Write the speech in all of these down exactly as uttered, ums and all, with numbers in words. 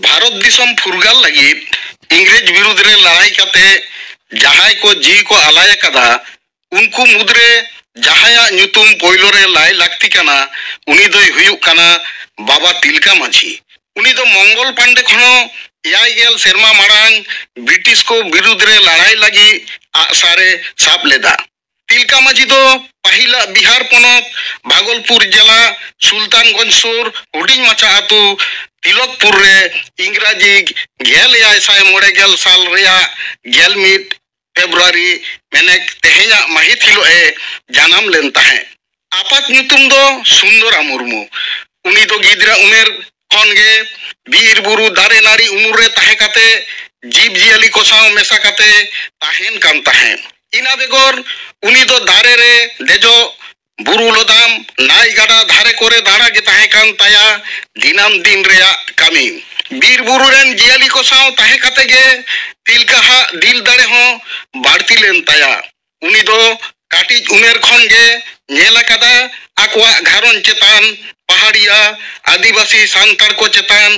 ᱵᱷᱟᱨᱚᱛ ᱫᱤᱥᱚᱢ ᱯᱷᱩᱨᱜᱟᱞ ᱞᱟᱹᱜᱤᱫ ᱤᱝᱨᱮᱡᱽ ᱵᱤᱨᱩᱫᱽ ᱨᱮ ᱞᱟᱹᱲᱦᱟᱹᱭ ᱠᱟᱛᱮ ᱡᱟᱦᱟᱸᱭ ᱠᱚ ᱡᱤᱣᱤ ᱠᱚ ᱟᱞᱟᱭ ᱟᱠᱟᱫᱟ, ᱩᱱᱠᱩ ᱢᱩᱫᱽᱨᱮ ᱡᱟᱦᱟᱸᱭᱟᱜ ᱧᱩᱛᱩᱢ ᱯᱳᱭᱞᱳ ᱨᱮ ᱞᱟᱹᱭ ᱞᱟᱹᱠᱛᱤ ᱠᱟᱱᱟ, ᱩᱱᱤ ᱫᱚᱭ ᱦᱩᱭᱩᱜ ᱠᱟᱱᱟ ᱵᱟᱵᱟ ᱛᱤᱞᱠᱟ ᱢᱟᱹᱡᱷᱤ᱾ ᱩᱱᱤ ᱫᱚ ᱢᱚᱝᱜᱚᱞ ᱯᱟᱱᱰᱮ ᱠᱷᱚᱱ ᱦᱚᱸ ᱮᱭᱟᱭ ᱜᱮᱞ ᱥᱮᱨᱢᱟ ᱢᱟᱲᱟᱝ ᱵᱨᱤᱴᱤᱥ ᱠᱚ ᱵᱤᱨᱩᱫᱽ ᱨᱮ ᱞᱟᱹᱲᱦᱟᱹᱭ ᱞᱟᱹᱜᱤᱫ ᱟᱜᱼᱥᱟᱨᱮ ᱥᱟᱵ ᱞᱮᱫᱟ᱾ ᱛᱤᱞᱠᱟ ᱢᱟᱹᱡᱷᱤ ᱫᱚ ᱯᱟᱹᱦᱤᱞᱟᱜ ᱵᱤᱦᱟᱨ ᱯᱚᱱᱚᱛ ᱵᱷᱟᱜᱚᱞᱯᱩᱨ ᱡᱮᱞᱟ ᱥᱩᱞᱛᱟᱱᱜᱚᱸᱡᱽ ᱥᱩᱨ ᱦᱩᱰᱤᱧ ᱢᱟᱪᱷᱟ ᱟᱹᱛᱩ ᱛᱤᱞᱚᱠᱯᱩᱨ ᱨᱮ ᱤᱝᱨᱟᱡᱤ ᱜᱮᱞ ᱮᱭᱟᱭ ᱥᱟᱭ ᱢᱚᱬᱮ ᱜᱮᱞ ᱥᱟᱞ ᱨᱮᱭᱟᱜ ᱜᱮᱞ ᱢᱤᱫ ᱯᱷᱮᱵᱽᱨᱩᱣᱟᱨᱤ, ᱢᱮᱱᱮᱠ ᱛᱮᱦᱮᱧᱟᱜ ᱢᱟᱹᱦᱤᱛ ᱦᱤᱞᱳᱜ ᱮ ᱡᱟᱱᱟᱢ ᱞᱮᱱ ᱛᱟᱦᱮᱸᱫ᱾ ᱟᱯᱟᱛ ᱧᱩᱛᱩᱢ ᱫᱚ ᱥᱩᱱᱫᱚᱨᱟ ᱢᱩᱨᱢᱩ᱾ ᱩᱱᱤ ᱫᱚ ᱜᱤᱫᱽᱨᱟᱹ ᱩᱢᱮᱨ ᱠᱷᱚᱱ ᱜᱮ ᱵᱤᱨ ᱵᱩᱨᱩ ᱫᱟᱨᱮ ᱱᱟᱹᱲᱤ ᱩᱢᱩᱞ ᱨᱮ ᱛᱟᱦᱮᱸ ᱠᱟᱛᱮ ᱡᱤᱵᱽ ᱡᱤᱭᱟᱹᱞᱤ ᱠᱚ ᱥᱟᱶ ᱢᱮᱥᱟ ᱠᱟᱛᱮ ᱛᱟᱦᱮᱱ ᱠᱟᱱ ᱛᱟᱦᱮᱸᱫ᱾ ᱤᱱᱟᱹ ᱵᱮᱜᱚᱨ ᱩᱱᱤ ᱫᱚ ᱫᱟᱨᱮ ᱨᱮ ᱫᱮᱡᱚᱜ, ᱵᱩᱨᱩ ᱞᱚᱫᱟᱢ, ᱱᱟᱹᱭ ᱜᱟᱰᱟ ᱫᱷᱟᱨᱮ ᱠᱚᱨᱮ ᱫᱟᱬᱟ ᱜᱮ ᱛᱟᱦᱮᱸ ᱠᱟᱱ ᱛᱟᱭᱟ ᱫᱤᱱᱟᱹᱢ ᱫᱤᱱ ᱨᱮᱭᱟᱜ ᱠᱟᱹᱢᱤ᱾ ᱵᱤᱨ ᱵᱩᱨᱩ ᱨᱮᱱ ᱡᱤᱭᱟᱹᱞᱤ ᱠᱚ ᱥᱟᱶ ᱛᱟᱦᱮᱸ ᱠᱟᱛᱮ ᱜᱮ ᱛᱤᱞᱠᱟᱦᱟᱜ ᱫᱤᱞ ᱫᱟᱲᱮ ᱦᱚᱸ ᱵᱟᱹᱲᱛᱤ ᱞᱮᱱ ᱛᱟᱭᱟ᱾ ᱩᱱᱤ ᱫᱚ ᱠᱟᱹᱴᱤᱡ ᱩᱢᱮᱨ ᱠᱷᱚᱱ ᱜᱮ ᱧᱮᱞ ᱟᱠᱟᱫᱟ ᱟᱠᱚᱣᱟᱜ ᱜᱷᱟᱨᱚᱸᱡᱽ ᱪᱮᱛᱟᱱ ᱯᱟᱦᱟᱲᱤᱭᱟ ᱟᱹᱫᱤᱵᱟᱹᱥᱤ ᱥᱟᱱᱛᱟᱲ ᱠᱚ ᱪᱮᱛᱟᱱ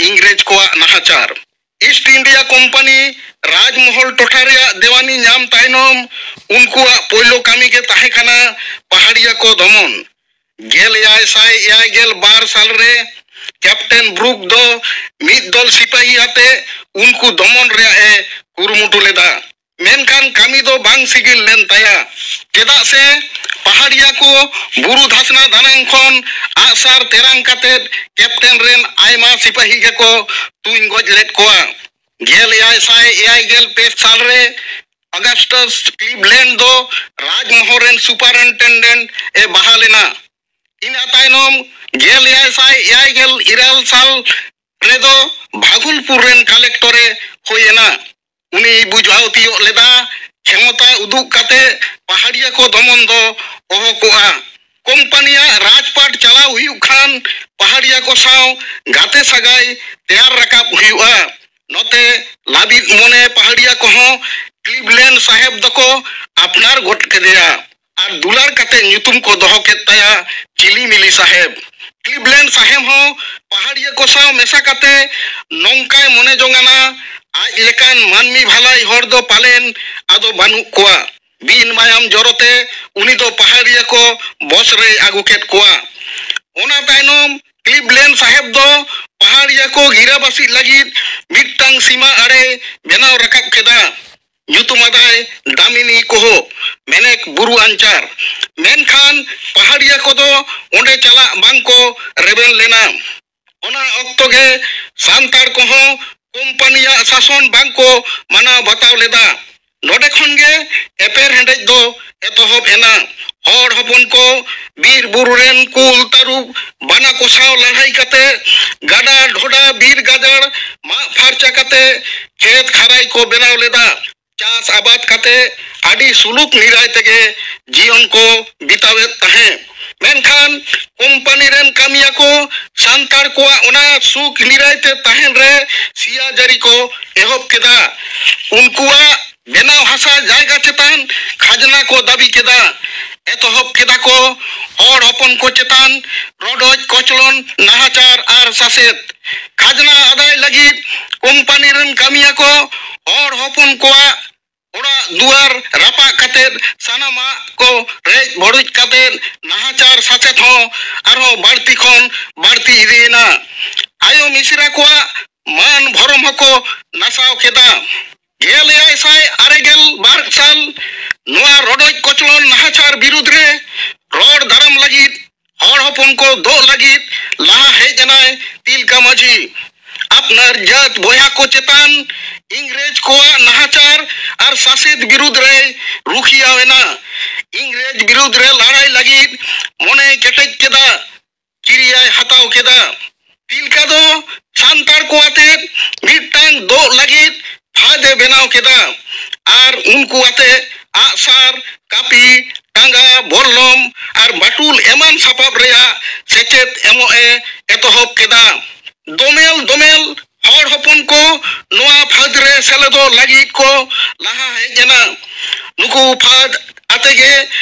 ᱤᱝᱨᱮᱡᱽ ᱠᱚᱣᱟᱜ ᱱᱟᱦᱟᱪᱟᱨ᱾ ᱤᱥᱴ ᱤᱱᱰᱤᱭᱟ ᱠᱳᱢᱯᱟᱱᱤ ᱨᱟᱡᱽᱢᱚᱦᱚᱞ ᱴᱚᱴᱷᱟ ᱨᱮᱭᱟᱜ ᱫᱮᱣᱟᱱᱤ ᱧᱟᱢ ᱛᱟᱭᱱᱚᱢ ᱩᱱᱠᱩᱣᱟᱜ ᱯᱳᱭᱞᱳ ᱠᱟᱹᱢᱤ ᱜᱮ ᱛᱟᱦᱮᱸ ᱠᱟᱱᱟ ᱯᱟᱦᱟᱲᱤᱭᱟ ᱠᱚ ᱫᱚᱢᱚᱱ᱾ ᱜᱮᱞ ᱮᱭᱟᱭ ᱥᱟᱭ ᱮᱭᱟᱭ ᱜᱮᱞ ᱵᱟᱨ ᱥᱟᱞ ᱨᱮ ᱠᱮᱯᱴᱮᱱ ᱵᱨᱩᱠ ᱫᱚ ᱢᱤᱫ ᱫᱚᱞ ᱥᱤᱯᱟᱹᱦᱤ ᱟᱛᱮ ᱩᱱᱠᱩ ᱫᱚᱢᱚᱱ ᱨᱮᱭᱟᱜ ᱮ ᱠᱩᱨᱩᱢᱩᱴᱩ ᱞᱮᱫᱟ᱾ ᱢᱮᱱᱠᱷᱟᱱ ᱠᱟᱹᱢᱤ ᱫᱚ ᱵᱟᱝ ᱥᱤᱜᱤᱞ ᱞᱮᱱ ᱛᱟᱭᱟ, ᱪᱮᱫᱟᱜ ᱥᱮ ᱯᱟᱦᱟᱲᱤᱭᱟ ᱠᱚ ᱵᱩᱨᱩ ᱫᱷᱟᱥᱱᱟ ᱫᱟᱱᱟᱝ ᱠᱷᱚᱱ ᱟᱜᱼᱥᱟᱨ ᱛᱮᱨᱟᱝ ᱠᱟᱛᱮ ᱠᱮᱯᱴᱮᱱ ᱨᱮᱱ ᱟᱭᱢᱟ ᱥᱤᱯᱟᱹᱦᱤ ᱜᱮᱠᱚ ᱛᱩᱧ ᱜᱚᱡ ᱞᱮᱫ ᱠᱚᱣᱟ᱾ ᱜᱮᱞ ᱮᱭᱟᱭ ᱥᱟᱭ ᱮᱭᱟᱭ ᱜᱮᱞ ᱯᱮ ᱥᱟᱞ ᱨᱮ ᱚᱜᱟᱥᱴᱟᱥ ᱠᱞᱤᱵᱞᱮᱱᱰ ᱫᱚ ᱨᱟᱡᱽᱢᱚᱦᱚᱞ ᱨᱮᱱ ᱥᱩᱯᱟᱨᱤᱱᱴᱮᱱᱰᱮᱱᱴ ᱮ ᱵᱟᱦᱟᱞ ᱮᱱᱟ᱾ ᱤᱱᱟᱹ ᱛᱟᱭᱱᱚᱢ ᱜᱮᱞ ᱮᱭᱟᱭ ᱥᱟᱭ ᱮᱭᱟᱭ ᱜᱮᱞ ᱤᱨᱟᱹᱞ ᱥᱟᱞ ᱨᱮᱫᱚ ᱵᱷᱟᱜᱚᱞᱯᱩᱨ ᱨᱮᱱ ᱠᱟᱞᱮᱠᱴᱚᱨ ᱮ ᱦᱩᱭ ᱮᱱᱟ᱾ ᱩᱱᱤ ᱵᱩᱡᱷᱟᱹᱣ ᱛᱤᱭᱳᱜ ᱞᱮᱫᱟ, ᱠᱷᱮᱢᱚᱛᱟ ᱩᱫᱩᱜ ᱠᱟᱛᱮ ᱯᱟᱦᱟᱲᱤᱭᱟ ᱠᱚ ᱫᱚᱢᱚᱱ ᱫᱚ ᱚᱦᱚ ᱠᱚᱜᱼᱟ᱾ ᱠᱳᱢᱯᱟᱱᱤᱭᱟᱜ ᱨᱟᱡᱽᱯᱟᱴ ᱪᱟᱞᱟᱣ ᱦᱩᱭᱩᱜ ᱠᱷᱟᱱ ᱯᱟᱦᱟᱲᱤᱭᱟ ᱠᱚ ᱥᱟᱶ ᱜᱟᱛᱮ ᱥᱟᱹᱜᱟᱭ ᱛᱮᱭᱟᱨ ᱨᱟᱠᱟᱵ ᱦᱩᱭᱩᱜᱼᱟ᱾ ᱱᱚᱛᱮ ᱞᱟᱹᱵᱤᱫ ᱢᱚᱱᱮ ᱯᱟᱦᱟᱲᱤᱭᱟ ᱠᱚᱦᱚᱸ ᱠᱞᱤᱵᱞᱮᱱᱰ ᱥᱟᱦᱮᱵᱽ ᱫᱚᱠᱚ ᱟᱯᱱᱟᱨ ᱜᱚᱫ ᱠᱮᱫᱮᱭᱟ ᱟᱨ ᱫᱩᱞᱟᱹᱲ ᱠᱟᱛᱮ ᱧᱩᱛᱩᱢ ᱠᱚ ᱫᱚᱦᱚ ᱠᱮᱫ ᱛᱟᱭᱟ ᱪᱤᱞᱤᱢᱤᱞᱤ ᱥᱟᱦᱮᱵᱽ᱾ ᱠᱞᱤᱵᱞᱮᱱᱰ ᱥᱟᱦᱮᱵ ᱦᱚᱸ ᱯᱟᱦᱟᱲᱤᱭᱟᱹ ᱠᱚ ᱥᱟᱶ ᱢᱮᱥᱟ ᱠᱟᱛᱮ ᱱᱚᱝᱠᱟᱭ ᱢᱚᱱᱮ ᱡᱚᱝᱟᱱᱟ, ᱟᱡ ᱞᱮᱠᱟᱱ ᱢᱟᱹᱱᱢᱤ ᱵᱷᱟᱞᱟᱭ ᱦᱚᱲ ᱫᱚ ᱯᱟᱞᱮᱱ ᱟᱫᱚ ᱵᱟᱹᱱᱩᱜ ᱠᱚᱣᱟ᱾ ᱵᱤᱱ ᱢᱟᱭᱟᱢ ᱡᱚᱨᱚᱛᱮ ᱩᱱᱤ ᱫᱚ ᱯᱟᱦᱟᱲᱤᱭᱟᱹ ᱠᱚ ᱵᱚᱥ ᱨᱮᱭ ᱟᱹᱜᱩ ᱠᱮᱫ ᱠᱚᱣᱟ᱾ ᱚᱱᱟ ᱛᱟᱭᱱᱚᱢ ᱠᱞᱤᱵᱞᱮᱱᱰ ᱥᱟᱦᱮᱵ ᱫᱚ ᱯᱟᱦᱟᱲᱤᱭᱟᱹ ᱠᱚ ᱜᱤᱨᱟᱹᱵᱟᱹᱥᱤ ᱞᱟᱹᱜᱤᱫ ᱢᱤᱫᱴᱟᱝ ᱥᱤᱢᱟ ᱟᱲᱮᱭ ᱵᱮᱱᱟᱣ ᱨᱟᱠᱟᱵ ᱠᱮᱫᱟ᱾ ᱧᱩᱛᱩᱢᱟᱫᱟᱭ ᱫᱟᱢᱤᱱᱤ ᱠᱚᱦᱚ, ᱢᱮᱱᱮᱠ ᱵᱩᱨᱩ ᱟᱧᱪᱟᱨ᱾ ᱢᱮᱱᱠᱷᱟᱱ ᱯᱟᱦᱟᱲᱤᱭᱟᱹ ᱠᱚᱫᱚ ᱚᱸᱰᱮ ᱪᱟᱞᱟᱜ ᱵᱟᱝ ᱠᱚ ᱨᱮᱵᱮᱱ ᱞᱮᱱᱟ᱾ ᱚᱱᱟ ᱚᱠᱛᱚ ᱜᱮ ᱥᱟᱱᱛᱟᱲ ᱠᱚᱦᱚᱸ ᱠᱳᱢᱯᱟᱱᱤᱭᱟᱜ ᱥᱟᱥᱚᱱ ᱵᱟᱝ ᱠᱚ ᱢᱟᱱᱟᱣ ᱵᱟᱛᱟᱣ ᱞᱮᱫᱟ᱾ ᱱᱚᱰᱮ ᱠᱷᱚᱱ ᱜᱮ ᱮᱯᱮᱨ ᱦᱮᱸᱰᱮᱡ ᱫᱚ ᱮᱛᱚᱦᱚᱵ ᱮᱱᱟ᱾ ᱦᱚᱲ ᱦᱚᱯᱚᱱ ᱠᱚ ᱵᱤᱨ ᱵᱩᱨᱩ ᱨᱮᱱ ᱠᱩᱞ, ᱛᱟᱹᱨᱩᱵ, ᱵᱟᱱᱟ ᱠᱚ ᱥᱟᱶ ᱞᱟᱹᱲᱦᱟᱹᱭ ᱠᱟᱛᱮ, ᱜᱟᱰᱟ ᱰᱷᱚᱰᱟ ᱵᱤᱨ ᱜᱟᱡᱟᱲ ᱢᱟᱜ ᱯᱷᱟᱨᱪᱟ ᱠᱟᱛᱮ ᱠᱷᱮᱛ ᱠᱷᱟᱨᱟᱭ ᱠᱚ ᱵᱮᱱᱟᱣ ᱞᱮᱫᱟ᱾ ᱪᱟᱥ ᱟᱵᱟᱫ ᱠᱟᱛᱮ ᱟᱹᱰᱤ ᱥᱩᱞᱩᱠ ᱱᱤᱨᱟᱭ ᱛᱮᱜᱮ ᱡᱤᱭᱚᱱ ᱠᱚ ᱵᱤᱛᱟᱹᱣᱮᱫ ᱛᱟᱦᱮᱸᱫ᱾ ᱢᱮᱱᱠᱷᱟᱱ ᱠᱳᱢᱯᱟᱱᱤ ᱨᱮᱱ ᱠᱟᱹᱢᱤᱭᱟᱹ ᱠᱚ ᱥᱟᱱᱛᱟᱲ ᱠᱚᱣᱟᱜ ᱚᱱᱟ ᱥᱩᱠ ᱱᱤᱨᱟᱭ ᱛᱮ ᱛᱟᱦᱮᱱ ᱨᱮ ᱥᱤᱭᱟᱡᱟᱹᱨᱤ ᱠᱚ ᱮᱦᱚᱵ ᱠᱮᱫᱟ᱾ ᱩᱱᱠᱩᱣᱟᱜ ᱵᱮᱱᱟᱣ ᱦᱟᱥᱟ ᱡᱟᱭᱜᱟ ᱪᱮᱛᱟᱱ ᱠᱷᱟᱡᱽᱱᱟ ᱠᱚ ᱫᱟᱹᱵᱤ ᱠᱮᱫᱟ᱾ ᱮᱛᱚᱦᱚᱵ ᱠᱮᱫᱟ ᱠᱚ ᱦᱚᱲ ᱦᱚᱯᱚᱱ ᱠᱚ ᱪᱮᱛᱟᱱ ᱨᱚᱰᱚᱡ ᱠᱚᱪᱞᱚᱱ, ᱱᱟᱦᱟᱪᱟᱨ ᱟᱨ ᱥᱟᱥᱮᱛ᱾ ᱠᱷᱟᱡᱽᱱᱟ ᱟᱫᱟᱭ ᱞᱟᱹᱜᱤᱫ ᱠᱳᱢᱯᱟᱱᱤ ᱨᱮᱱ ᱠᱟᱹᱢᱤᱭᱟᱹ ᱠᱚ ᱦᱚᱲ ᱦᱚᱯᱚᱱ ᱠᱚᱣᱟᱜ ᱚᱲᱟᱜ ᱫᱩᱣᱟᱹᱨ ᱨᱟᱯᱟᱜ ᱠᱟᱛᱮ, ᱥᱟᱱᱟᱢᱟᱜ ᱠᱚ ᱨᱮᱡ ᱵᱷᱚᱲᱩᱡ ᱠᱟᱛᱮ, ᱱᱟᱦᱟᱪᱟᱨ ᱥᱟᱥᱮᱛ ᱦᱚᱸ ᱟᱨᱦᱚᱸ ᱵᱟᱹᱲᱛᱤ ᱠᱷᱚᱱ ᱵᱟᱹᱲᱛᱤ ᱤᱫᱤᱭᱮᱱᱟ᱾ ᱟᱭᱳ ᱢᱤᱥᱨᱟ ᱠᱚᱣᱟᱜ ᱢᱟᱹᱱ ᱵᱷᱚᱨᱚᱢ ᱦᱚᱸᱠᱚ ᱱᱟᱥᱟᱣ ᱠᱮᱫᱟ᱾ ᱜᱮᱞ ᱮᱭᱟᱭ ᱥᱟᱭ ᱟᱨᱮ ᱜᱮᱞ ᱵᱟᱨ ᱥᱟᱞ ᱱᱚᱣᱟ ᱨᱚᱰᱚᱡ ᱠᱚᱪᱞᱚᱱ ᱱᱟᱦᱟᱪᱟᱨ ᱵᱤᱨᱩᱫᱽ ᱨᱮ ᱨᱚᱲ ᱫᱟᱨᱟᱢ ᱞᱟᱹᱜᱤᱫ ᱦᱚᱲ ᱦᱚᱯᱚᱱ ᱠᱚ ᱫᱚᱜ ᱞᱟᱹᱜᱤᱫ ᱞᱟᱦᱟ ᱦᱮᱡ ᱮᱱᱟᱭ ᱛᱤᱞᱠᱟ ᱢᱟᱹᱡᱷᱤ᱾ ᱟᱯᱱᱟᱨ ᱡᱟᱹᱛ ᱵᱚᱭᱦᱟ ᱠᱚ ᱪᱮᱛᱟᱱ ᱤᱝᱨᱮᱡᱽ ᱠᱚᱣᱟᱜ ᱱᱟᱦᱟᱪᱟᱨ ᱟᱨ ᱥᱟᱥᱮᱛ ᱵᱤᱨᱩᱫᱽ ᱨᱮᱭ ᱨᱩᱠᱷᱤᱭᱟᱹᱣ ᱮᱱᱟ᱾ ᱤᱝᱨᱮᱡᱽ ᱵᱤᱨᱩᱫᱽ ᱨᱮ ᱞᱟᱹᱲᱦᱟᱹᱭ ᱞᱟᱹᱜᱤᱫ ᱢᱚᱱᱮᱭ ᱠᱮᱴᱮᱡ ᱠᱮᱫᱟ᱾ ᱠᱤᱨᱤᱭᱟᱭ ᱦᱟᱛᱟᱣ ᱠᱮᱫᱟ᱾ ᱛᱤᱞᱠᱟ ᱫᱚ ᱥᱟᱱᱛᱟᱲ ᱠᱚ ᱟᱛᱮ ᱢᱤᱫᱴᱟᱝ ᱫᱚᱜ ᱞᱟᱹᱜᱤᱫ ᱯᱷᱟᱹᱫ ᱮ ᱵᱮᱱᱟᱣ ᱠᱮᱫᱟ ᱟᱨ ᱩᱱᱠᱩ ᱟᱛᱮ ᱟᱜᱼᱥᱟᱨ, ᱠᱟᱹᱯᱤ, ᱴᱟᱸᱜᱟ, ᱵᱚᱞᱞᱚᱢ ᱟᱨ ᱵᱟᱹᱴᱩᱞ ᱮᱢᱟᱱ ᱥᱟᱯᱟᱵ ᱨᱮᱭᱟᱜ ᱥᱮᱪᱮᱫ ᱮᱢᱚᱜ ᱮ ᱮᱛᱚᱦᱚᱵ ᱠᱮᱫᱟ᱾ ᱫᱚᱢᱮᱞ ᱫᱚᱢᱮᱞ ᱦᱚᱲ ᱦᱚᱯᱚᱱ ᱠᱚ ᱱᱚᱣᱟ ᱯᱷᱟᱹᱫ ᱨᱮ ᱥᱮᱞᱮᱫᱚᱜ ᱞᱟᱹᱜᱤᱫ ᱠᱚ ᱞᱟᱦᱟ ᱦᱮᱡ ᱮᱱᱟ᱾ ᱱᱩᱠᱩ ᱯᱷᱟᱹᱫ ᱟᱛᱮ ᱜᱮ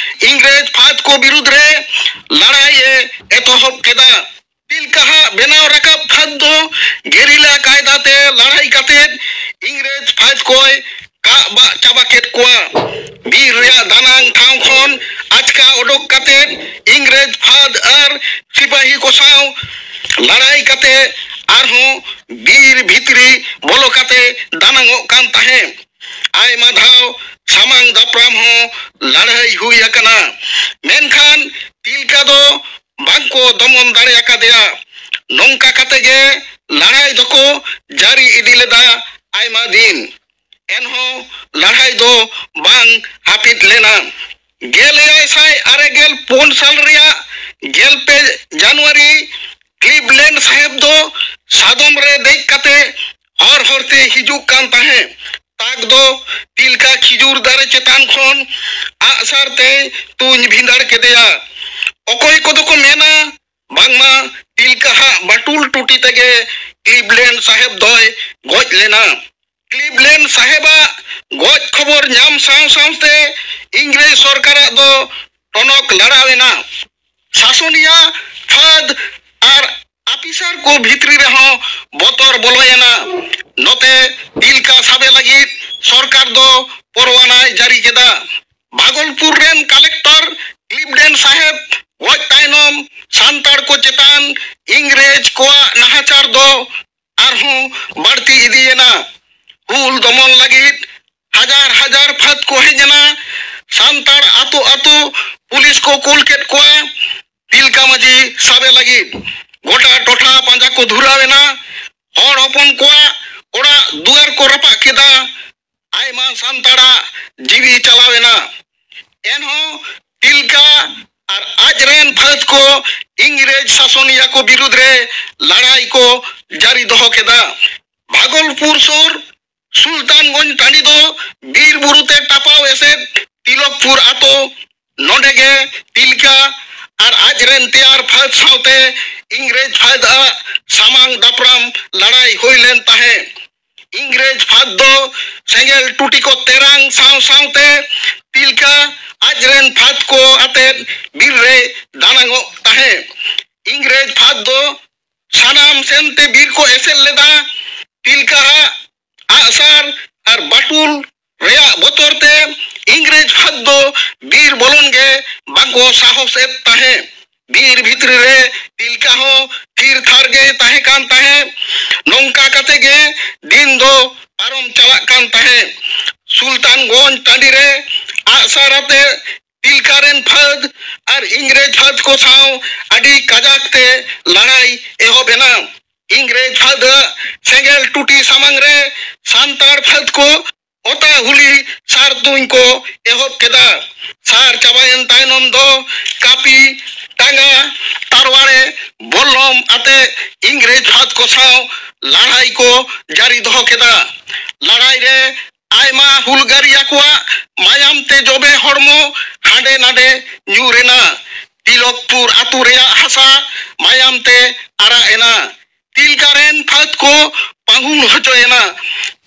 ᱤᱝᱨᱮᱡᱽ ᱯᱷᱟᱹᱫ ᱠᱚ ᱵᱤᱨᱩᱫᱽ ᱨᱮ ᱞᱟᱲᱟᱭ ᱮ ᱮᱛᱚᱦᱚᱵ ᱠᱮᱫᱟ᱾ ᱛᱤᱞᱠᱟᱹ ᱦᱟᱜ ᱵᱮᱱᱟᱣ ᱨᱟᱠᱟᱵ ᱯᱷᱟᱹᱫ ᱫᱚ ᱜᱮᱨᱤᱞᱟ ᱠᱟᱭᱫᱟ ᱛᱮ ᱞᱟᱹᱲᱦᱟᱹᱭ ᱠᱟᱛᱮ ᱤᱝᱨᱮᱡᱽ ᱯᱷᱟᱹᱫ ᱠᱚᱭ ᱠᱟᱜ ᱵᱟᱜ ᱪᱟᱵᱟ ᱠᱮᱫ ᱠᱚᱣᱟ᱾ ᱵᱤᱨ ᱨᱮᱭᱟᱜ ᱫᱟᱱᱟᱝ ᱴᱷᱟᱶ ᱠᱷᱚᱱ ᱟᱪᱠᱟ ᱚᱰᱚᱠ ᱠᱟᱛᱮ ᱤᱝᱨᱮᱡᱽ ᱯᱷᱟᱹᱫ ᱟᱨ ᱥᱤᱯᱟᱹᱦᱤ ᱠᱚ ᱥᱟᱶ ᱞᱟᱹᱲᱦᱟᱹᱭ ᱠᱟᱛᱮ ᱟᱨᱦᱚᱸ ᱵᱤᱨ ᱵᱷᱤᱛᱨᱤ ᱵᱚᱞᱚ ᱠᱟᱛᱮ ᱫᱟᱱᱟᱝᱚᱜ ᱠᱟᱱ ᱛᱟᱦᱮᱸᱫ᱾ ᱟᱭᱢᱟ ᱫᱷᱟᱣ ᱥᱟᱢᱟᱝ ᱫᱟᱯᱨᱟᱢ ᱦᱚᱸ ᱞᱟᱹᱲᱦᱟᱹᱭ ᱦᱩᱭ ᱟᱠᱟᱱᱟ, ᱢᱮᱱᱠᱷᱟᱱ ᱛᱤᱞᱠᱟᱹ ᱫᱚ ᱵᱟᱝᱠᱚ ᱫᱚᱢᱚᱱ ᱫᱟᱲᱮ ᱟᱠᱟᱫᱮᱭᱟ᱾ ᱱᱚᱝᱠᱟ ᱠᱟᱛᱮ ᱜᱮ ᱞᱟᱹᱲᱦᱟᱹᱭ ᱫᱚᱠᱚ ᱡᱟᱹᱨᱤ ᱤᱫᱤ ᱞᱮᱫᱟ ᱟᱭᱢᱟ ᱫᱤᱱ᱾ ᱮᱱᱦᱚᱸ ᱞᱟᱹᱲᱦᱟᱹᱭ ᱫᱚ ᱵᱟᱝ ᱦᱟᱹᱯᱤᱫ ᱞᱮᱱᱟ᱾ ᱜᱮᱞ ᱮᱭᱟᱭ ᱥᱟᱭ ᱟᱨᱮ ᱜᱮᱞ ᱯᱩᱱ ᱥᱟᱞ ᱨᱮᱭᱟᱜ ᱜᱮᱞ ᱯᱮ ᱡᱟᱱᱩᱣᱟᱨᱤ ᱠᱞᱤᱵᱞᱮᱱᱰ ᱥᱟᱦᱮᱵ ᱫᱚ ᱥᱟᱫᱚᱢ ᱨᱮ ᱫᱮᱡ ᱠᱟᱛᱮ ᱦᱚᱨ ᱦᱚᱨᱛᱮ ᱦᱤᱡᱩᱜ ᱠᱟᱱ ᱛᱟᱦᱮᱸᱫ᱾ ᱛᱟᱠ ᱫᱚ ᱛᱤᱞᱠᱟ ᱠᱷᱤᱡᱩᱨ ᱫᱟᱨᱮ ᱪᱮᱛᱟᱱ ᱠᱷᱚᱱ ᱟᱜᱼᱥᱟᱨ ᱛᱮᱭ ᱛᱩᱧ ᱵᱷᱤᱸᱫᱟᱹᱲ ᱠᱮᱫᱮᱭᱟ᱾ ᱚᱠᱚᱭ ᱠᱚᱫᱚ ᱠᱚ ᱢᱮᱱᱟ, ᱵᱟᱝᱢᱟ ᱛᱤᱞᱠᱟ ᱦᱟᱜ ᱵᱟᱴᱩᱞ ᱴᱩᱴᱤ ᱛᱮᱜᱮ ᱠᱞᱤᱵᱞᱮᱱᱰ ᱥᱟᱦᱮᱵ ᱫᱚᱭ ᱜᱚᱡ ᱞᱮᱱᱟ᱾ ᱠᱞᱤᱵᱞᱮᱱᱰ ᱥᱟᱦᱮᱵᱟᱜ ᱜᱚᱡ ᱠᱷᱚᱵᱚᱨ ᱧᱟᱢ ᱥᱟᱶ ᱥᱟᱶᱛᱮ ᱤᱝᱨᱮᱡᱽ ᱥᱚᱨᱠᱟᱨᱟᱜ ᱫᱚ ᱴᱚᱱᱚᱠ ᱞᱟᱲᱟᱣ ᱮᱱᱟ᱾ ᱥᱟᱥᱚᱱᱤᱭᱟᱹ ᱯᱷᱟᱹᱫ ᱟᱨ ᱟᱯᱤᱥᱟᱨ ᱠᱚ ᱵᱷᱤᱛᱨᱤ ᱨᱮᱦᱚᱸ ᱵᱚᱛᱚᱨ ᱵᱚᱞᱚᱭᱮᱱᱟ᱾ ᱱᱚᱛᱮ ᱛᱤᱞᱠᱟ ᱥᱟᱵᱮ ᱞᱟᱹᱜᱤᱫ ᱥᱚᱨᱠᱟᱨ ᱫᱚ ᱯᱚᱨᱣᱟᱱᱟᱭ ᱡᱟᱹᱨᱤ ᱠᱮᱫᱟ᱾ ᱵᱷᱟᱜᱚᱞᱯᱩᱨ ᱨᱮᱱ ᱠᱟᱞᱮᱠᱴᱚᱨ ᱠᱞᱤᱵᱰᱮᱱ ᱥᱟᱦᱮᱵ ᱜᱚᱡ ᱛᱟᱭᱱᱚᱢ ᱥᱟᱱᱛᱟᱲ ᱠᱚ ᱪᱮᱛᱟᱱ ᱤᱝᱨᱮᱡᱽ ᱠᱚᱣᱟᱜ ᱱᱟᱦᱟᱪᱟᱨ ᱫᱚ ᱟᱨᱦᱚᱸ ᱵᱟᱹᱲᱛᱤ ᱤᱫᱤᱭᱮᱱᱟ᱾ ᱦᱩᱞ ᱫᱚᱢᱚᱱ ᱞᱟᱹᱜᱤᱫ ᱦᱟᱡᱟᱨ ᱦᱟᱡᱟᱨ ᱯᱷᱟᱹᱫ ᱠᱚ ᱦᱮᱡ ᱮᱱᱟ᱾ ᱥᱟᱱᱛᱟᱲ ᱟᱛᱳ ᱟᱛᱳ ᱯᱩᱞᱤᱥ ᱠᱚ ᱠᱩᱞ ᱠᱮᱫ ᱠᱚᱣᱟ ᱛᱤᱞᱠᱟ ᱢᱟᱹᱡᱷᱤ ᱥᱟᱵᱮ ᱞᱟᱹᱜᱤᱫ᱾ ᱜᱚᱴᱟ ᱴᱚᱴᱷᱟ ᱯᱟᱸᱡᱟ ᱠᱚ ᱫᱷᱩᱨᱟᱣ ᱮᱱᱟ᱾ ᱦᱚᱲ ᱦᱚᱯᱚᱱ ᱠᱚᱣᱟᱜ ᱚᱲᱟᱜ ᱫᱩᱣᱟᱹᱨ ᱠᱚ ᱨᱟᱯᱟᱜ ᱠᱮᱫᱟ᱾ ᱟᱭᱢᱟ ᱥᱟᱱᱛᱟᱲᱟᱜ ᱡᱤᱣᱤ ᱪᱟᱞᱟᱣ ᱮᱱᱟ᱾ ᱮᱱᱦᱚᱸ ᱛᱤᱞᱠᱟ ᱟᱨ ᱟᱡ ᱨᱮᱱ ᱯᱷᱟᱹᱫ ᱠᱚ ᱤᱝᱨᱮᱡᱽ ᱥᱟᱥᱚᱱᱤᱭᱟᱹ ᱠᱚ ᱵᱤᱨᱩᱫᱽ ᱨᱮ ᱞᱟᱲᱟᱭ ᱠᱚ ᱡᱟᱹᱨᱤ ᱫᱚᱦᱚ ᱠᱮᱫᱟ᱾ ᱵᱷᱟᱜᱚᱞᱯᱩᱨ ᱥᱩᱨ ᱥᱩᱞᱛᱟᱱᱜᱚᱸᱡᱽ ᱴᱟᱺᱰᱤ ᱫᱚ ᱵᱤᱨ ᱵᱩᱨᱩ ᱛᱮ ᱴᱟᱯᱟᱣ ᱮᱥᱮᱫ ᱛᱤᱞᱚᱠᱯᱩᱨ ᱟᱛᱳ᱾ ᱱᱚᱰᱮ ᱜᱮ ᱛᱤᱞᱠᱟ ᱟᱨ ᱟᱡ ᱨᱮᱱ ᱛᱮᱭᱟᱨ ᱯᱷᱟᱹᱫ ᱥᱟᱶᱛᱮ ᱤᱝᱨᱮᱡᱽ ᱯᱷᱟᱹᱫ ᱟᱜ ᱥᱟᱢᱟᱝ ᱫᱟᱯᱨᱟᱢ ᱞᱟᱲᱟᱭ ᱦᱩᱭ ᱞᱮᱱ ᱛᱟᱦᱮᱸᱫ᱾ ᱤᱝᱨᱮᱡᱽ ᱯᱷᱟᱹᱫ ᱫᱚ ᱥᱮᱸᱜᱮᱞ ᱴᱩᱴᱤ ᱠᱚ ᱛᱮᱨᱟᱝ ᱥᱟᱶ ᱥᱟᱶᱛᱮ ᱛᱤᱞᱠᱟ ᱟᱡ ᱨᱮᱱ ᱯᱷᱟᱹᱫ ᱠᱚ ᱟᱛᱮᱫ ᱵᱤᱨ ᱨᱮ ᱫᱟᱱᱟᱝᱚᱜ ᱛᱟᱦᱮᱸᱫ᱾ ᱤᱝᱨᱮᱡᱽ ᱯᱷᱟᱹᱫᱽ ᱫᱚ ᱥᱟᱱᱟᱢ ᱥᱮᱱᱛᱮ ᱵᱤᱨ ᱠᱚ ᱮᱥᱮᱫ ᱞᱮᱫᱟ᱾ ᱛᱤᱞᱠᱟᱹᱣᱟᱜ ᱟᱜᱼᱥᱟᱨ ᱟᱨ ᱵᱟᱹᱴᱩᱞ ᱨᱮᱭᱟᱜ ᱵᱚᱛᱚᱨ ᱛᱮ ᱤᱝᱨᱮᱡᱽ ᱯᱷᱟᱹᱫᱽ ᱫᱚ ᱵᱤᱨ ᱵᱚᱞᱚᱱ ᱜᱮ ᱵᱟᱠᱚ ᱥᱟᱦᱚᱥ ᱮᱫ ᱛᱟᱦᱮᱸ᱾ ᱵᱤᱨ ᱵᱷᱤᱛᱨᱤ ᱨᱮ ᱛᱤᱞᱠᱟᱹ ᱦᱚᱸ ᱛᱷᱤᱨ ᱛᱷᱟᱨ ᱜᱮ ᱛᱟᱦᱮᱸ ᱠᱟᱱ ᱛᱟᱦᱮᱸ᱾ ᱱᱚᱝᱠᱟ ᱠᱟᱛᱮ ᱜᱮ ᱫᱤᱱ ᱫᱚ ᱯᱟᱨᱚᱢ ᱪᱟᱞᱟᱜ ᱠᱟᱱ ᱛᱟᱦᱮᱸ᱾ ᱥᱩᱞᱛᱟᱱᱜᱚᱸᱡᱽ ᱴᱟᱺᱰᱤ ᱨᱮ ᱟᱜᱼᱥᱟᱨ ᱟᱛᱮ ᱛᱤᱞᱠᱟᱹ ᱨᱮᱱ ᱯᱷᱟᱹᱫᱽ ᱟᱨ ᱤᱝᱨᱮᱡᱽ ᱯᱷᱟᱹᱫᱽ ᱠᱚ ᱥᱟᱶ ᱟᱹᱰᱤ ᱠᱟᱡᱟᱠ ᱛᱮ ᱞᱟᱹᱲᱦᱟᱹᱭ ᱮᱦᱚᱵ ᱮᱱᱟ᱾ ᱤᱝᱨᱮᱡᱽ ᱯᱷᱟᱹᱫᱽ ᱟᱜ ᱥᱮᱸᱜᱮᱞ ᱴᱩᱴᱤ ᱥᱟᱢᱟᱝ ᱨᱮ ᱥᱟᱱᱛᱟᱲ ᱯᱷᱟᱹᱫᱽ ᱠᱚ ᱚᱛᱟ ᱦᱩᱞᱤ ᱥᱟᱨ ᱛᱩᱧ ᱠᱚ ᱮᱦᱚᱵ ᱠᱮᱫᱟ᱾ ᱥᱟᱨ ᱪᱟᱵᱟᱭᱮᱱ ᱛᱟᱭᱱᱚᱢ ᱫᱚ ᱠᱟᱹᱯᱤ, ᱴᱟᱸᱜᱟ, ᱛᱟᱨᱣᱟᱲᱮ, ᱵᱚᱞᱞᱚᱢ ᱟᱛᱮ ᱤᱝᱨᱮᱡᱽ ᱯᱷᱟᱹᱫᱽ ᱠᱚ ᱥᱟᱶ ᱞᱟᱹᱲᱦᱟᱹᱭ ᱠᱚ ᱡᱟᱹᱨᱤ ᱫᱚᱦᱚ ᱠᱮᱫᱟ᱾ ᱞᱟᱹᱲᱦᱟᱹᱭ ᱨᱮ ᱟᱭᱢᱟ ᱦᱩᱞᱜᱟᱹᱨᱤᱭᱟ ᱠᱚᱣᱟᱜ ᱢᱟᱭᱟᱢ ᱛᱮ ᱡᱚᱵᱮ ᱦᱚᱲᱢᱚ ᱦᱟᱸᱰᱮ ᱱᱟᱰᱮ ᱧᱩᱨ ᱮᱱᱟ᱾ ᱛᱤᱞᱚᱠᱯᱩᱨ ᱟᱹᱛᱩ ᱨᱮᱭᱟᱜ ᱦᱟᱥᱟ ᱢᱟᱭᱟᱢ ᱛᱮ ᱟᱨᱟᱜ ᱮᱱᱟ᱾ ᱛᱤᱞᱠᱟᱹ ᱨᱮᱱ ᱯᱷᱟᱹᱫᱽ ᱠᱚ ᱯᱟᱹᱦᱩᱞ ᱦᱚᱪᱚᱭᱮᱱᱟ᱾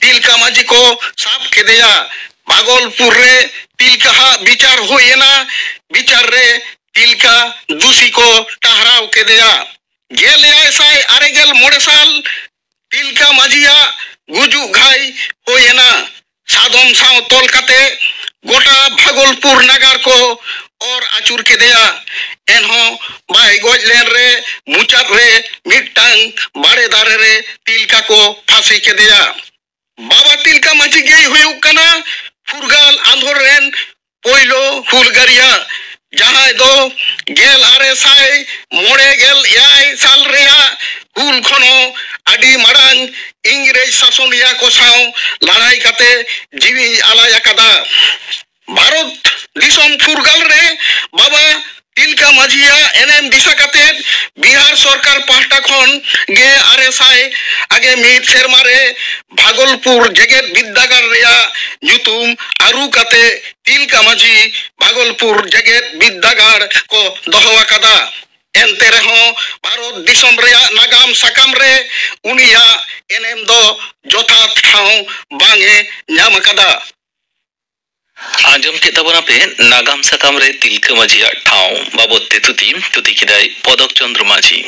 ᱛᱤᱞᱠᱟᱹ ᱢᱟᱹᱡᱷᱤ ᱠᱚ ᱥᱟᱵ ᱠᱮᱫᱮᱭᱟ᱾ ᱵᱷᱟᱜᱚᱞᱯᱩᱨ ᱨᱮ ᱛᱤᱞᱠᱟᱹ ᱦᱟᱜ ᱵᱤᱪᱟᱨ ᱦᱩᱭ ᱮᱱᱟ᱾ ᱵᱤᱪᱟᱨ ᱨᱮ ᱛᱤᱞᱠᱟᱹ ᱫᱩᱥᱤ ᱠᱚ ᱴᱟᱦᱨᱟᱣ ᱠᱮᱫᱮᱭᱟ᱾ ᱜᱮᱞ ᱮᱭᱟᱭ ᱥᱟᱭ ᱟᱨᱮ ᱜᱮᱞ ᱢᱚᱬᱮ ᱥᱟᱞ ᱛᱤᱞᱠᱟᱹ ᱢᱟᱹᱡᱷᱤᱭᱟᱜ ᱜᱩᱡᱩᱜ ᱜᱷᱟᱭ ᱦᱩᱭ ᱮᱱᱟ᱾ ᱥᱟᱫᱚᱢ ᱥᱟᱶ ᱛᱚᱞ ᱠᱟᱛᱮ ᱜᱚᱴᱟ ᱵᱷᱟᱜᱚᱞᱯᱩᱨ ᱱᱟᱜᱟᱨ ᱠᱚ ᱚᱨ ᱟᱹᱪᱩᱨ ᱠᱮᱫᱮᱭᱟ᱾ ᱮᱱᱦᱚᱸ ᱵᱟᱭ ᱜᱚᱡ ᱞᱮᱱ ᱨᱮ ᱢᱩᱪᱟᱹᱫ ᱨᱮ ᱢᱤᱫᱴᱟᱝ ᱵᱟᱲᱮ ᱫᱟᱨᱮ ᱨᱮ ᱛᱤᱞᱠᱟ ᱠᱚ ᱯᱷᱟᱸᱥᱤ ᱠᱮᱫᱮᱭᱟ᱾ ᱵᱟᱵᱟ ᱛᱤᱞᱠᱟ ᱢᱟᱹᱡᱷᱤ ᱜᱮᱭ ᱦᱩᱭᱩᱜ ᱠᱟᱱᱟ ᱯᱷᱩᱨᱜᱟᱹᱞ ᱟᱸᱫᱷᱚᱨ ᱨᱮᱱ ᱯᱳᱭᱞᱳ ᱦᱩᱞᱜᱟᱹᱨᱤᱭᱟ, ᱡᱟᱦᱟᱸᱭ ᱫᱚ ᱜᱮᱞ ᱟᱨᱮ ᱥᱟᱭ ᱢᱚᱬᱮ ᱜᱮᱞ ᱮᱭᱟᱭ ᱥᱟᱞ ᱨᱮᱭᱟᱜ ᱦᱩᱞ ᱠᱷᱚᱱ ᱦᱚᱸ ᱟᱹᱰᱤ ᱢᱟᱲᱟᱝ ᱤᱝᱨᱮᱡᱽ ᱥᱟᱥᱚᱱᱤᱭᱟᱹ ᱠᱚ ᱥᱟᱶ ᱞᱟᱹᱲᱦᱟᱹᱭ ᱠᱟᱛᱮ ᱡᱤᱣᱤᱭ ᱟᱞᱟᱭ ᱟᱠᱟᱫᱟ᱾ ᱵᱷᱟᱨᱚᱛ ᱫᱤᱥᱚᱢ ᱯᱷᱩᱨᱜᱟᱹᱞ ᱨᱮ ᱵᱟᱵᱟ ᱛᱤᱞᱠᱟ ᱢᱟᱹᱡᱷᱤᱭᱟᱜ ᱮᱱᱮᱢ ᱫᱤᱥᱟᱹ ᱠᱟᱛᱮ ᱵᱤᱦᱟᱨ ᱥᱚᱨᱠᱟᱨ ᱯᱟᱦᱴᱟ ᱠᱷᱚᱱ ᱜᱮ ᱟᱨᱮ ᱥᱟᱭ ᱟᱜᱮ ᱢᱤᱫ ᱥᱮᱨᱢᱟ ᱨᱮ ᱵᱷᱟᱜᱚᱞᱯᱩᱨ ᱡᱮᱜᱮᱛ ᱵᱤᱨᱫᱟᱹᱜᱟᱲ ᱨᱮᱭᱟᱜ ᱧᱩᱛᱩᱢ ᱟᱹᱨᱩ ᱠᱟᱛᱮ ᱛᱤᱞᱠᱟ ᱢᱟᱹᱡᱷᱤ ᱵᱷᱟᱜᱚᱞᱯᱩᱨ ᱡᱮᱜᱮᱛ ᱵᱤᱨᱫᱟᱹᱜᱟᱲ ᱠᱚ ᱫᱚᱦᱚ ᱟᱠᱟᱫᱟ᱾ ᱮᱱᱛᱮ ᱨᱮᱦᱚᱸ ᱵᱷᱟᱨᱚᱛ ᱫᱤᱥᱚᱢ ᱨᱮᱭᱟᱜ ᱱᱟᱜᱟᱢ ᱥᱟᱠᱟᱢ ᱨᱮ ᱩᱱᱤᱭᱟᱜ ᱮᱱᱮᱢ ᱫᱚ ᱡᱚᱛᱷᱟᱛ ᱴᱷᱟᱶ ᱵᱟᱝ ᱮ ᱧᱟᱢ ᱟᱠᱟᱫᱟ᱾ ᱟᱸᱡᱚᱢ ᱠᱮᱫ ᱛᱟᱵᱚᱱᱟᱯᱮ ᱱᱟᱜᱟᱢ ᱥᱟᱠᱟᱢ ᱨᱮ ᱛᱤᱞᱠᱟᱹ ᱢᱟᱹᱡᱷᱤᱭᱟᱜ ᱴᱷᱟᱶ ᱵᱟᱵᱚᱫ ᱛᱮ ᱛᱷᱩᱛᱤ᱾ ᱛᱷᱩᱛᱤ ᱠᱮᱫᱟᱭ ᱯᱚᱫᱚᱠ ᱪᱚᱸᱫᱽᱨᱚ ᱢᱟᱹᱡᱷᱤ᱾